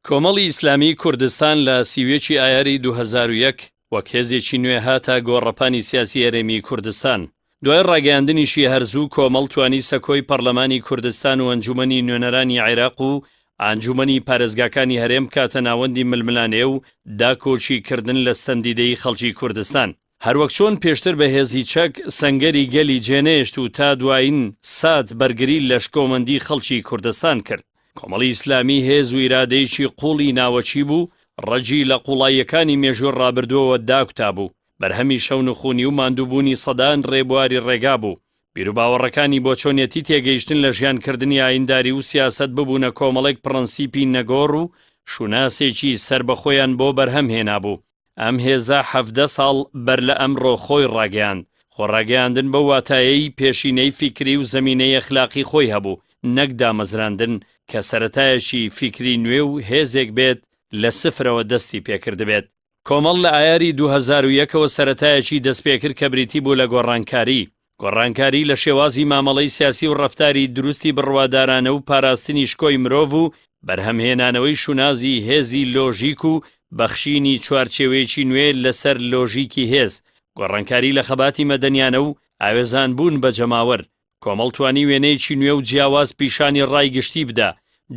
کۆمەڵی ئیسلامیی کوردستان لە 31 ی ئایاری 2001 وەک هێزێکی نوێ هاتە گۆڕەپانی سیاسی هەرێمی کوردستان. دوای ڕاگەیاندنیشی هەر زوو کۆمەڵ توانی سەکۆی پەڕلەمانی کوردستان و ئەنجومەنی نوێنەرانی عێراق و ئانجومەنی پارێزگاکانی هەرێم بکاتە ناوەندی ململانێ و داکۆکی کردن لە ستەمدیدەی خەڵکی کوردستان. هەروەک چۆن پێشتر بە هێزی چەک سەنگەری گەلی جێنەهێشت و تا دوایین سات بەرگری لە شکۆمەندی خەڵکی کوردستان کرد. کۆمەڵی ئیسلامی هێز و ئیرادەیەکی قووڵی ناوەکی بوو، ڕەگی لە قووڵاییەکانی مێژووی ڕابردووەوە داکوتابوو، بەرهەمی شەونخونی و ماندووبوونی سەدان ڕێبواری ڕێگا بوو. بیروباوەڕەکانی بۆ چۆنیەتی تێگەیشتن لە ژیانکردنی ئاینداری و سیاسەت ببوونە کۆمەڵێک پڕەنسیپی نەگۆڕ و شوناسێکی سەربەخۆیان بۆ بەرهەم هێنابوو. ئەم هێزە 17 ساڵ بەر لە ئەمڕۆ خۆی ڕاگەیاند. خۆڕاگەیاندن بەو واتایەی پێشینەی فیکری و زەمینەی ئەخلاقی خۆی هەبوو، نەک دامەزراندن کە سەرەتایەکی فیکری نوێ و هێزێک بێت لە سفرەوە دەستی پێکردبێت. کۆمەڵ لە ئایاری 2001 ەوە سەرەتایەکی دەستپێکرد کە بریتی بوو لە گۆڕانکاری. گۆڕانکاری لە شێوازی مامەڵەی سیاسی و ڕەفتاری دروستی بڕوادارانە و پاراستنی شکۆی مرۆڤ و بەرهەمهێنانەوەی شونازی هێزی لۆژیک و بەخشینی چوارچێوەیەکی نوێ لەسەر لۆژیکی هێز، گۆڕانکاری لە خەباتی مەدەنیانە و ئاوێزانبوون بە جەماوەر. کۆمەڵ توانی وێنەیەکی نوێ و جیاواز پیشانی ڕای گشتی بدا،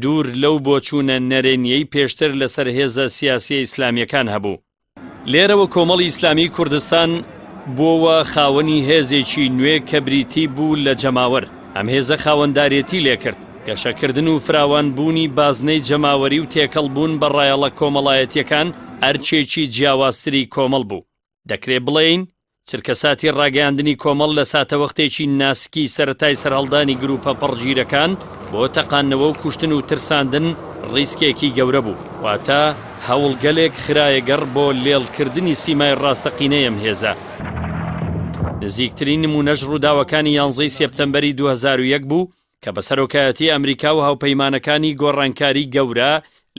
دوور لەو بۆچوونە نەرێنییەی پێشتر لەسەر هێزە سیاسییە ئیسلامییەکان هەبوو. لێرەوە کۆمەڵی ئیسلامیی کوردستان بووەوە خاوەنی هێزێکی نوێ کە بریتی بوو لە جەماوەر، ئەم هێزە خاوەندارێتی لێکرد، گەشەکردن و فراوانبوونی بازنەی جەماوەری و تێکەڵبوون بە ڕایەڵە کۆمەڵایەتییەکان ئەرکێکی جیاوازتری کۆمەڵ بوو. دەکرێ بڵێین چرکەساتی ڕاگەیاندنی کۆمەڵ لە ساتەوەختێکی ناسکی سەرەتای سەرهەڵدانی گروپە پەڕگیرەکان بۆ تەقاندنەوە و کوشتن و ترساندن ڕیسکێکی گەورە بوو، واتە هەوڵگەلێک خرایە گەڕ بۆ لێڵکردنی سیمای ڕاستەقینەی ئەم هێزە. نزیکترین نموونەش ڕووداوەکانی یانزەی سێپتەمبەری 2001 بوو کە بە سەرۆکایەتی ئەمریکا و هاوپەیمانەکانی گۆڕانکاری گەورە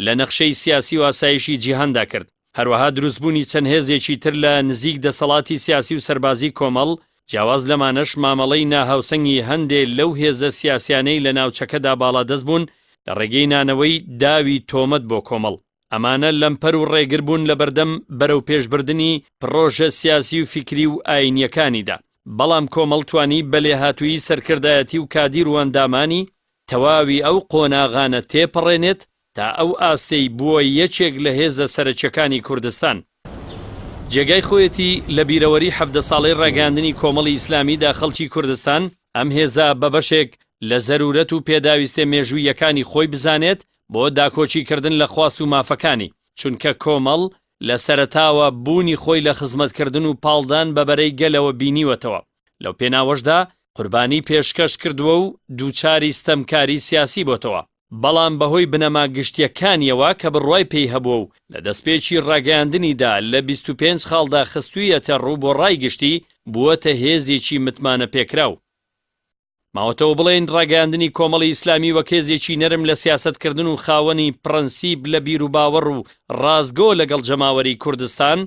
لە نەخشەی سیاسی و ئاسایشی جیهاندا کرد. هەروەها دروستبوونی چەند هێزێکی تر لە نزیک دەسەڵاتی سیاسی و سەربازی کۆمەڵ، جیاواز لەمانەش مامەڵەی ناهاوسەنگی هەندێ لەو هێزە سیاسیانەی لە ناوچەکەدا باڵادەست بوون لە ڕێگەی نانەوەی داوی تۆمەت بۆ کۆمەڵ. ئەمانە لەمپەر و ڕێگر بوون لەبەردەم بەرەوپێشبردنی پڕۆژە سیاسی و فیکری و ئایینییەکانیدا. بەڵام کۆمەڵ توانی بە لێهاتوویی سەرکردایەتی و کادیر و ئەندامانی، تەواوی ئەو قۆناغانە تێپەڕێنێت تا ئەو ئاستەی بووە یەکێک لە هێزە سەرەکیەکانی کوردستان. جێگای خۆیەتی لە بیرەوەری 17 ساڵەی ڕاگەیاندنی کۆمەڵی ئیسلامیدا خەڵکی کوردستان ئەم هێزە بە بەشێک لە زەرورەت و پێداویستێ مێژووییەکانی خۆی بزانێت بۆ داکۆکی کردن لە خواست و مافەکانی، چونکە کۆمەڵ لە سەرەتاوە بوونی خۆی لە خزمەتکردن و پاڵدان بە بەرەی گەلەوە بینیوەتەوە. لەو پێناوەشدا قوربانی پێشکەش کردووە و دووچاری ستەمکاری سیاسی بۆتەوە. بەڵام بەهۆی بنەما گشتییەکانییەوە کە بڕوای پێی هەبووە و لە دەستپێکی ڕاگەیاندنیدا لە 25 خاڵدا خستوویەتە ڕوو بۆ ڕای گشتی، بووەتە هێزێکی متمانەپێکراو. ماوەتەوە بڵێین ڕاگەیاندنی کۆمەڵی ئیسلامی وەک هێزێکی نەرم لە سیاسەتکردن و خاوەنی پڕەنسیپ لە بیروباوەڕ و ڕاستگۆ لەگەڵ جەماوەری کوردستان،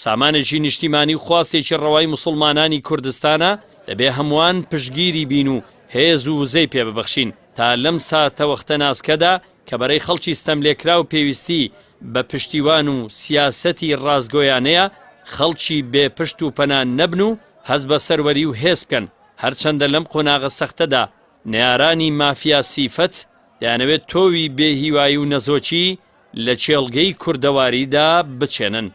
سامانێکی نیشتیمانی و خواستێکی ڕەوای موسوڵمانانی کوردستانە، دەبێ هەمووان پشتگیری بین و هێز و وزەی پێ ببەخشین تا لەم ساتەوەختە ناسکەدا کە بەرەی خەڵکی ستەملێکراو پێویستی بە پشتیوان و سیاسەتی ڕاستگۆیانەیە، خەڵکی بێ پشت و پەنا نەبن و هەست بە سەروەری و هێز بکەن، هەرچەندە لەم قۆناغە سەختەدا نەیارانی مافیا سیفەت دەیانەوێت تۆوی بێ هیوایی و نەزۆکی لە کێڵگەی کوردەواریدا بچێنن.